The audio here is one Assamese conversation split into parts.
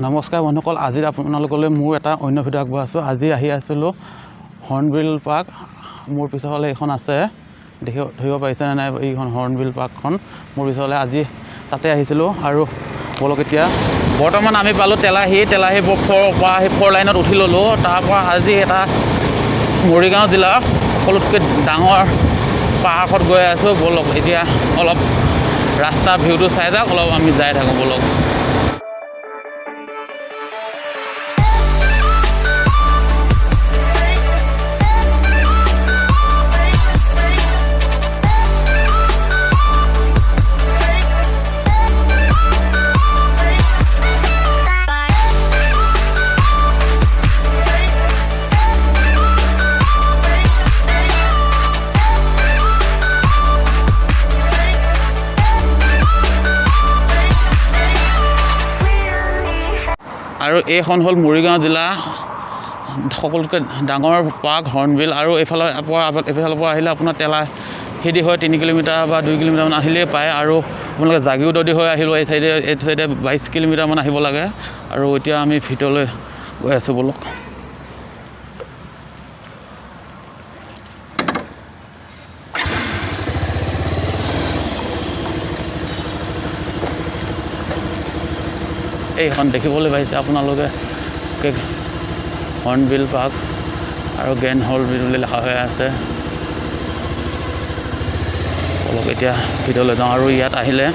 নমস্কাৰ বন্ধুসকল, আজি আপোনালোকলৈ মোৰ এটা অন্য ভিডিঅ' আগবঢ়াইছোঁ। আজি আহি আছিলোঁ হৰ্ণবিল পাৰ্ক। মোৰ পিছফালে এইখন আছে, দেখি ধৰিব পাৰিছেনে নাই এইখন হৰ্ণবিল পাৰ্কখন মোৰ পিছফালে। আজি তাতে আহিছিলোঁ আৰু ব'লক এতিয়া বৰ্তমান আমি পালোঁ তেলাহী। তেলাহী পৰা আহি ফ'ৰ লাইনত উঠি ল'লোঁ। তাৰপৰা আজি এটা মৰিগাঁও জিলাৰ সকলোতকৈ ডাঙৰ পাৰ্কত গৈ আছোঁ। ব'লক এতিয়া অলপ ৰাস্তা ভিউটো চাই যাওক, অলপ আমি যাই থাকোঁ ব'লক। আৰু এইখন হ'ল মৰিগাঁও জিলা সকলোতকৈ ডাঙৰ পাৰ্ক হৰ্ণবিল। আৰু এইফালৰ পৰা আহিলে আপোনাৰ তেলাহীদি হৈ 3 কিলোমিটাৰ বা 2 কিলোমিটাৰমান আহিলেই পায়। আৰু আপোনালোকে জাগিৰোডদি হৈ আহিলেও এই চাইডে 22 কিলোমিটাৰমান আহিব লাগে। আৰু এতিয়া আমি ভিতৰলৈ গৈ আছোঁ ব'লক। এইখন দেখিবলৈ পাইছে আপোনালোকে হৰ্ণবিল পাৰ্ক আৰু গ্ৰেণ্ড হৰ্ণবিল বুলি লিখা হৈ আছে। অলপ এতিয়া ভিতৰলৈ যাওঁ। আৰু ইয়াত আহিলে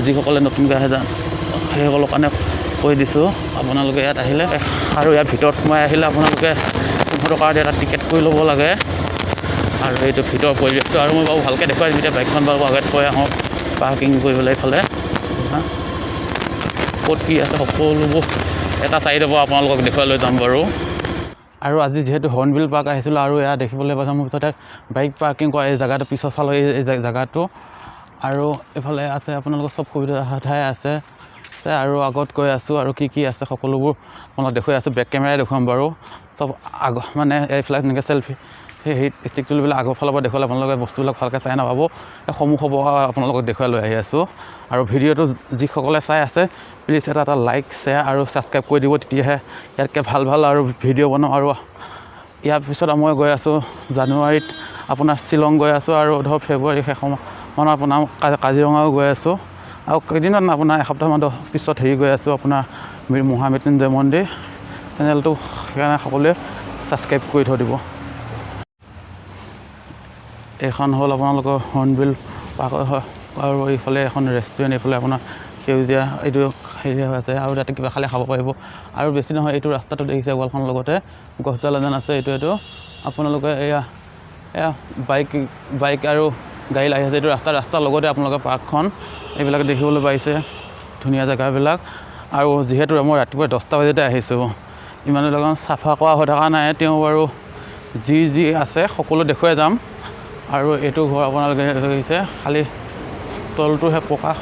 যিসকলে নতুনকৈ আহে সেইসকলৰ কাৰণে কৈ দিছোঁ, আপোনালোকে ইয়াত আহিলে আৰু ইয়াত ভিতৰত সোমাই আহিলে আপোনালোকে 15 টকা দি এটা টিকেট কৰি ল'ব লাগে। আৰু এইটো ভিতৰৰ পৰিৱেশটো আৰু মই বাৰু ভালকৈ দেখুৱাই দিম। এতিয়া বাইকখন বাৰু আগত থৈ আহোঁ পাৰ্কিং কৰিবলৈ। এইফালে ক'ত কি আছে সকলোবোৰ এটা চাইডৰ পৰা আপোনালোকক দেখুৱাই লৈ যাম বাৰু। আৰু আজি যিহেতু হৰ্ণবিল পাৰ্ক আহিছিলোঁ আৰু এয়া দেখিবলৈ পাইছোঁ মোৰ পিছতে বাইক পাৰ্কিং কৰা এই জেগাটো, পিছৰ ফালৰ এই জেগাটো। আৰু এইফালে আছে আপোনালোকৰ চব সুবিধা ঠাই আছে। আৰু আগত গৈ আছোঁ আৰু কি কি আছে সকলোবোৰ আপোনালোক দেখুৱাই আছোঁ। বেক কেমেৰাই দেখুৱাম বাৰু চব। আগ মানে এইফালে এনেকৈ চেল্ফি সেই ষ্টিক তুলিবলৈ আগৰ ফালৰ পৰা দেখুৱালে আপোনালোকে বস্তুবিলাক ভালকৈ চাই নাপাব। সন্মুখৰ পৰা আপোনালোকক দেখুৱাই লৈ আহি আছোঁ। আৰু ভিডিঅ'টো যিসকলে চাই আছে প্লিজ এটা এটা লাইক, শ্বেয়াৰ আৰু ছাবস্ক্ৰাইব কৰি দিব, তেতিয়াহে ইয়াতকৈ ভাল ভাল আৰু ভিডিঅ' বনাওঁ। আৰু ইয়াৰ পিছত মই গৈ আছোঁ জানুৱাৰীত আপোনাৰ শ্বিলং গৈ আছোঁ। আৰু ধৰক ফেব্ৰুৱাৰী শেষ মানত আপোনাৰ কাজিৰঙাও গৈ আছোঁ। আৰু কেইদিনমান আপোনাৰ এসপ্তাহমান পিছত হেৰি গৈ আছোঁ আপোনাৰ মহামৃত্যুঞ্জয় মন্দিৰ। চেনেলটো সেইকাৰণে সকলোৱে ছাবস্ক্ৰাইব কৰি থৈ দিব। এইখন হ'ল আপোনালোকৰ হৰ্ণবিল পাৰ্ক। আৰু এইফালে এখন ৰেষ্টুৰেণ্ট, এইফালে আপোনাৰ সেউজীয়া এইটো হেৰি হৈ আছে। আৰু তাতে কিবা খালে খাব পাৰিব। আৰু বেছি নহয়, এইটো ৰাস্তাটো দেখিছে ৱালখনৰ লগতে গছডাল এডাল আছে। এইটো আপোনালোকে এয়া এয়া বাইক আৰু গাড়ী আহি আছে। এইটো ৰাস্তাৰ লগতে আপোনালোকে পাৰ্কখন এইবিলাক দেখিবলৈ পাইছে, ধুনীয়া জেগাবিলাক। আৰু যিহেতু মই ৰাতিপুৱা 10টা বজাতে আহিছোঁ, ইমানবিলাক চাফা কৰা হৈ থকা নাই, তেওঁ বাৰু যি যি আছে সকলো দেখুৱাই যাম। আৰু এইটো ঘৰ আপোনালোকে দেখিছে, খালি তলটোহে পকা,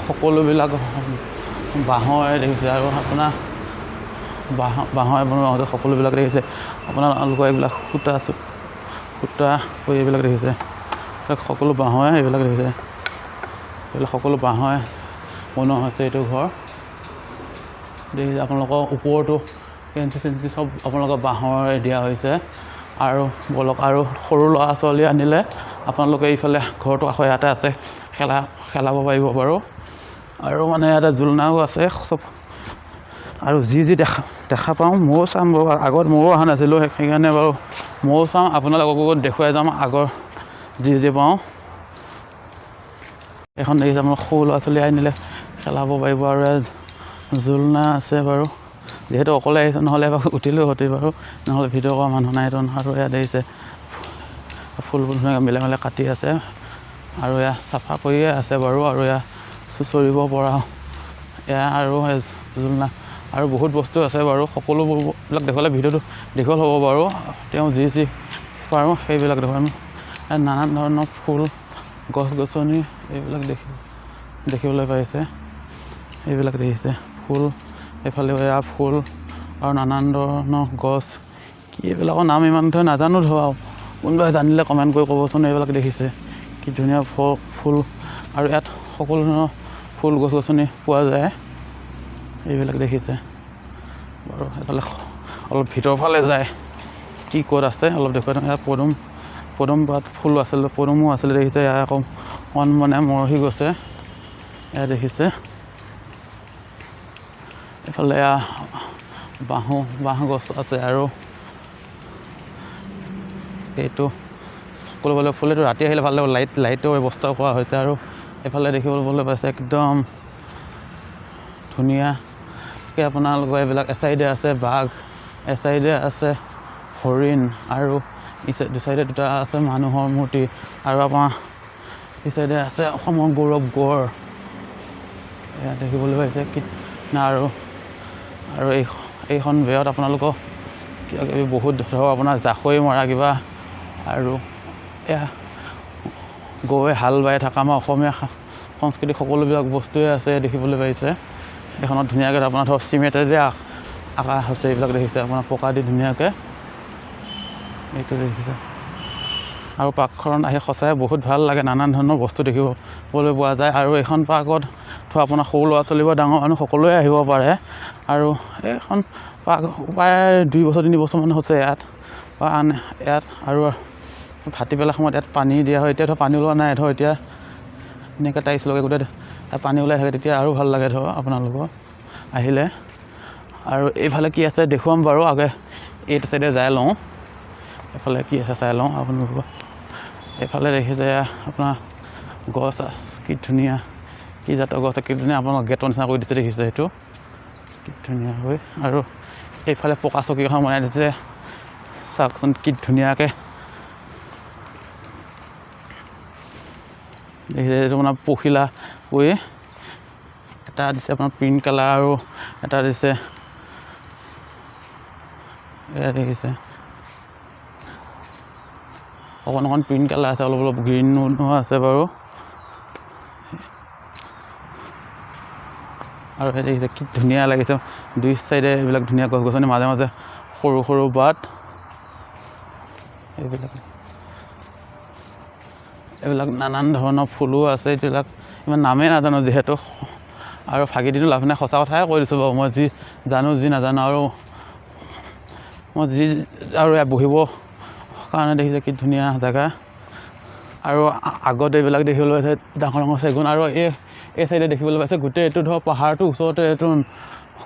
সকলোবিলাক বাঁহৰে দেখিছে। আৰু আপোনাৰ বাঁহৰে বনোৱা হৈছে সকলোবিলাক দেখিছে। আপোনালোকৰ এইবিলাক সূতা কৰি এইবিলাক দেখিছে, সকলো বাঁহৰে এইবিলাক দেখিছে, এইবিলাক সকলো বাঁহৰে বনোৱা হৈছে এইটো ঘৰ দেখিছে। আপোনালোকৰ ওপৰতো কেঞ্চি চেঞ্চি চব আপোনালোকৰ বাঁহৰে দিয়া হৈছে। আৰু ব'লক, আৰু সৰু ল'ৰা ছোৱালী আনিলে আপোনালোকে এইফালে ঘৰটো আকৌ ইয়াতে আছে, খেলাব পাৰিব বাৰু। আৰু মানে ইয়াতে জোলনাও আছে চব। আৰু যি যি দেখা পাওঁ ময়ো চাম বাৰু। আগত ময়ো অহা নাছিলোঁ, সেইকাৰণে বাৰু ময়ো চাম, আপোনালোককো দেখুৱাই যাম আগৰ যি যি পাওঁ। এইখন দেখিছে আপোনাৰ সৰু ল'ৰা ছোৱালী আনিলে খেলাব পাৰিব। আৰু জোলনা আছে বাৰু, যিহেতু অকলে আহিছোঁ, নহ'লে এবাৰ উঠিলোঁ সতি বাৰু, নহ'লে ভিডিঅ' কৰা মানুহ নাই তোন। আৰু এয়া দেখিছে ফুলবোৰ ধুনীয়াকৈ মিলাই মিলাই কাটি আছে। আৰু এয়া চাফা কৰিয়ে আছে বাৰু। আৰু এয়া চুঁচৰিব পৰা এয়া আৰু জোলনা আৰু বহুত বস্তু আছে বাৰু। সকলোবিলাক দেখুৱালে ভিডিঅ'টো দীঘল হ'ব বাৰু, তেওঁ যি যি পাৰোঁ সেইবিলাক দেখুৱাম। নানান ধৰণৰ ফুল, গছ গছনি এইবিলাক দেখিবলৈ পাইছে। এইবিলাক দেখিছে ফুল, এইফালে এয়া ফুল আৰু নানান ধৰণৰ গছ, কি এইবিলাকৰ নাম ইমান ধৰ নাজানো ধৰ, আৰু কোনোবাই জানিলে কমেণ্ট কৰি ক'বচোন। এইবিলাক দেখিছে কি ধুনীয়া ফুল। আৰু ইয়াত সকলো ধৰণৰ ফুল গছ গছনি পোৱা যায়। এইবিলাক দেখিছে বাৰু। এইফালে অলপ ভিতৰৰ ফালে যায় কি ক'ত আছে অলপ দেখুৱাই দিওঁ। ইয়াত পদুম পদুম পাত ফুল আছিলে, পদুমো আছিলে দেখিছে। ইয়াত আকৌ অকণ মানে মৰহি গৈছে, এয়া দেখিছে। এইফালে এয়া বাঁহ গছ আছে। আৰু এইটো সকলো ফুল, এইটো ৰাতি আহিলে ভাল লাগিব, লাইটৰ ব্যৱস্থাও কৰা হৈছে। আৰু এইফালে দেখিবলৈ পাইছে একদম ধুনীয়াকৈ আপোনালোকৰ এইবিলাক এচাইডে আছে বাঘ, এচাইডে আছে হৰিণ, আৰু দুই চাইডে দুটা আছে মানুহৰ মূৰ্তি, আৰু আপোনাৰ এই চাইডে আছে অসমৰ গৌৰৱ গড়, এয়া দেখিবলৈ পাইছে কি। আৰু আৰু এই এইখন বেৰত আপোনালোকৰ কিবা কিবি বহুত ধৰক আপোনাৰ জাকৈ মৰা কিবা, আৰু এয়া গৰুৱে হাল বাই থকা আমাৰ অসমীয়া সংস্কৃতিক সকলোবিলাক বস্তুৱে আছে দেখিবলৈ পাইছে। এইখনত ধুনীয়াকৈ আপোনাৰ ধৰক চিমেণ্টেৰে আঁকা হৈছে, এইবিলাক দেখিছে আপোনাৰ পকা দি ধুনীয়াকৈ এইটো দেখিছে। আৰু পাৰ্কখনত আহি সঁচাই বহুত ভাল লাগে, নানান ধৰণৰ বস্তু দেখিবলৈ পোৱা যায়। আৰু এইখন পাৰ্কত ধৰক আপোনাৰ সৰু ল'ৰা ছোৱালী বা ডাঙৰ মানুহ সকলোৱে আহিব পাৰে। আৰু এইখন পাৰ্ক প্ৰায় 2 বছৰ 3 বছৰমান হৈছে ইয়াত বা আন ইয়াত। আৰু ভাটিবেলা সময়ত ইয়াত পানী দিয়া হয়, এতিয়া ধৰক পানী ওলোৱা নাই, ধৰক এতিয়া ধুনীয়াকৈ টাইলছ লগাই গোটেই তাত পানী ওলাই থাকে, তেতিয়া আৰু ভাল লাগে ধৰক আপোনালোকৰ আহিলে। আৰু এইফালে কি আছে দেখুৱাম বাৰু, আগে এইটো চাইডে যাই লওঁ, এইফালে কি আছে চাই লওঁ আপোনালোকৰ। এইফালে দেখিছে আপোনাৰ গছ আছে, কি ধুনীয়া, কি জাতৰ গছ, কি ধুনীয়া আপোনালোকৰ গেটৰ নিচিনা কৰি দিছে দেখিছে সেইটো কি ধুনীয়াকৈ। আৰু এইফালে পকা চকী এখন বনাই দিছে, চাওকচোন কি ধুনীয়াকৈ দেখিছে। এইটো আপোনাৰ পখিলা কৰি এটা দিছে আপোনাৰ পিংক কালাৰ, আৰু এটা দিছে এয়া দেখিছে অকণ অকণ পিংক কালাৰ আছে, অলপ অলপ গ্ৰীণো আছে বাৰু। আৰু সেই দেখিছে কি ধুনীয়া লাগিছে, দুই চাইডে এইবিলাক ধুনীয়া গছ গছনি, মাজে মাজে সৰু সৰু বাট, এইবিলাক এইবিলাক নানান ধৰণৰ ফুলো আছে, এইবিলাক ইমান নামেই নাজানো যিহেতু, আৰু ফাঁকি দিনো লাভ নাই, সঁচা কথাই কৈ দিছোঁ বাৰু মই যি জানো যি নাজানো। আৰু মই যি আৰু ইয়াত বহিব কাৰণে দেখিছে কি ধুনীয়া জেগা। আৰু আগত এইবিলাক দেখিবলৈ পাইছে ডাঙৰ ডাঙৰ চেগুন, আৰু এই চাইডে দেখিবলৈ পাইছে গোটেই এইটো ধৰক পাহাৰটোৰ ওচৰতে এইটো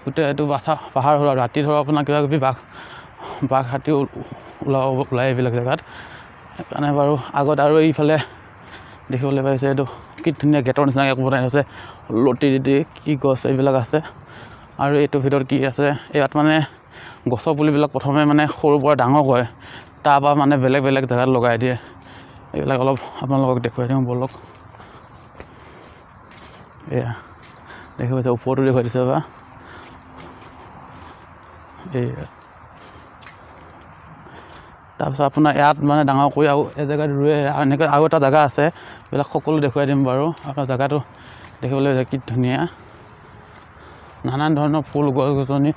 গোটেই এইটো বাচা পাহাৰ হ'ল। ৰাতি ধৰক আপোনাৰ কিবা কিবি বাঘ হাতী ওলায় এইবিলাক জেগাত, সেইকাৰণে বাৰু আগত। আৰু এইফালে দেখিবলৈ পাইছে এইটো কি ধুনীয়া গেটৰ নিচিনাকৈ বনাই থৈছে, লতি দি কি গছ এইবিলাক আছে। আৰু এইটোৰ ভিতৰত কি আছে, ইয়াত মানে গছৰ পুলিবিলাক প্ৰথমে মানে সৰুৰ পৰা ডাঙৰ কৰে, তাৰপৰা মানে বেলেগ বেলেগ জেগাত লগাই দিয়ে। এইবিলাক অলপ আপোনালোকক দেখুৱাই দিওঁ ব'লক। এয়া দেখিব পাইছে ওপৰতো দেখুৱাই দিছে বা এয়া। তাৰপিছত আপোনাৰ ইয়াত মানে ডাঙৰ কৰি আৰু এই জেগাত ৰুৱে, এনেকৈ আৰু এটা জেগা আছে, এইবিলাক সকলো দেখুৱাই দিম বাৰু। আপোনাৰ জেগাটো দেখিবলৈ কি ধুনীয়া, নানান ধৰণৰ ফুল গছ গছনি।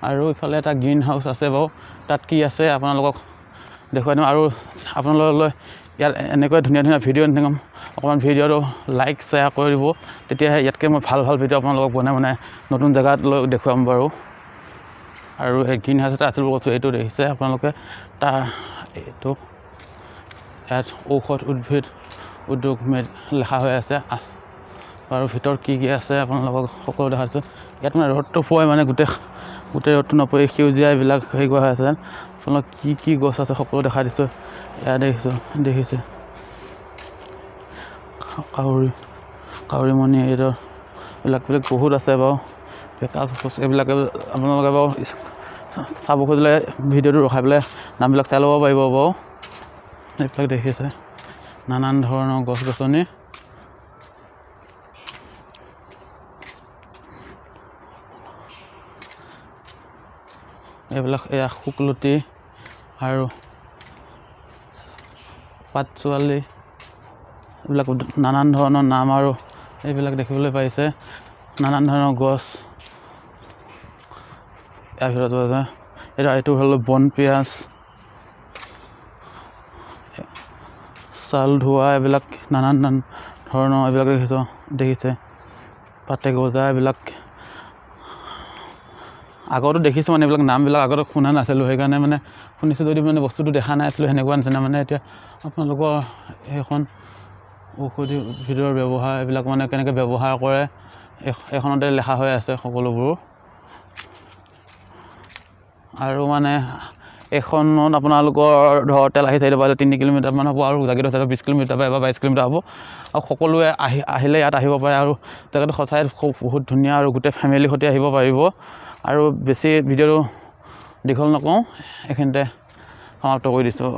আৰু ইফালে এটা গ্ৰীণ হাউচ আছে বাৰু, তাত কি আছে আপোনালোকক দেখুৱাই দিম। আৰু আপোনালোকলৈ ইয়াত এনেকৈ ধুনীয়া ধুনীয়া ভিডিঅ' আনি থাকিম, অকণমান ভিডিঅ'টো লাইক শ্বেয়াৰ কৰি দিব, তেতিয়াহে ইয়াতকৈ মই ভাল ভাল ভিডিঅ' আপোনালোকক বনাই বনাই নতুন জেগাত লৈ দেখুৱাম বাৰু। আৰু এই গ্ৰীণ হাউচ এটা আছিল বুলি কৈছোঁ, এইটো দেখিছে আপোনালোকে, তাৰ এইটো ইয়াত ঔষধ উদ্ভিদ উদ্যোগ লেখা হৈ আছে। আৰু ভিতৰত কি কি আছে আপোনালোকক সকলো দেখাইছোঁ। ইয়াত মানে ৰ'দটো পৰে, মানে গোটেই গোটেই ৰ'দটো নপৰি সেউজীয়া এইবিলাক হেৰি কৰা হৈ আছে। আপোনালোক কি কি গছ আছে সকলো দেখাই দিছোঁ। এয়া দেখিছোঁ, দেখিছে কাউৰী, কাউৰীমণি, এইটো এইবিলাক বিলাক বহুত আছে বাৰু। এইবিলাকে আপোনালোকে বাৰু চাব খুজিলে ভিডিঅ'টো ৰখাই পেলাই নামবিলাক চাই ল'ব পাৰিব বাৰু। এইবিলাক দেখিছে নানান ধৰণৰ গছ গছনি। এইবিলাক এয়া শুকলতি আৰু পাতছোৱালী, এইবিলাক নানান ধৰণৰ নাম আৰু এইবিলাক দেখিবলৈ পাইছে, নানান ধৰণৰ গছ। ইয়াৰ ভিতৰত আছে এইটো হ'ল বন পিঁয়াজ, ছাল ধোৱা, এইবিলাক নানান ধৰণৰ এইবিলাক দেখিছে, পাতে গজা এইবিলাক আগতো দেখিছোঁ মানে এইবিলাক নামবিলাক আগতে শুনা নাছিলোঁ, সেইকাৰণে মানে শুনিছোঁ যদি মানে বস্তুটো দেখা নাছিলোঁ সেনেকুৱা নিচিনা। মানে এতিয়া আপোনালোকৰ সেইখন ঔষধি উদ্ভিদৰ ব্যৱহাৰ, এইবিলাক মানে কেনেকৈ ব্যৱহাৰ কৰে এইখনতে লেখা হৈ আছে সকলোবোৰ। আৰু মানে এইখনত আপোনালোকৰ ধৰ তেলাহী চাইডৰ পৰা 3 কিলোমিটাৰমান হ'ব আৰু জাগীৰোড চাইডৰ 20 কিলোমিটাৰ বা 22 কিলোমিটাৰ হ'ব। আৰু সকলোৱে আহিলে ইয়াত আহিব পাৰে আৰু জেগাটো সঁচাই খুব বহুত ধুনীয়া আৰু গোটেই ফেমিলিৰ সৈতে আহিব পাৰিব। আৰু বেছি ভিডিঅ'টো দীঘল নকওঁ, এইখিনিতে সমাপ্ত কৰি দিছোঁ।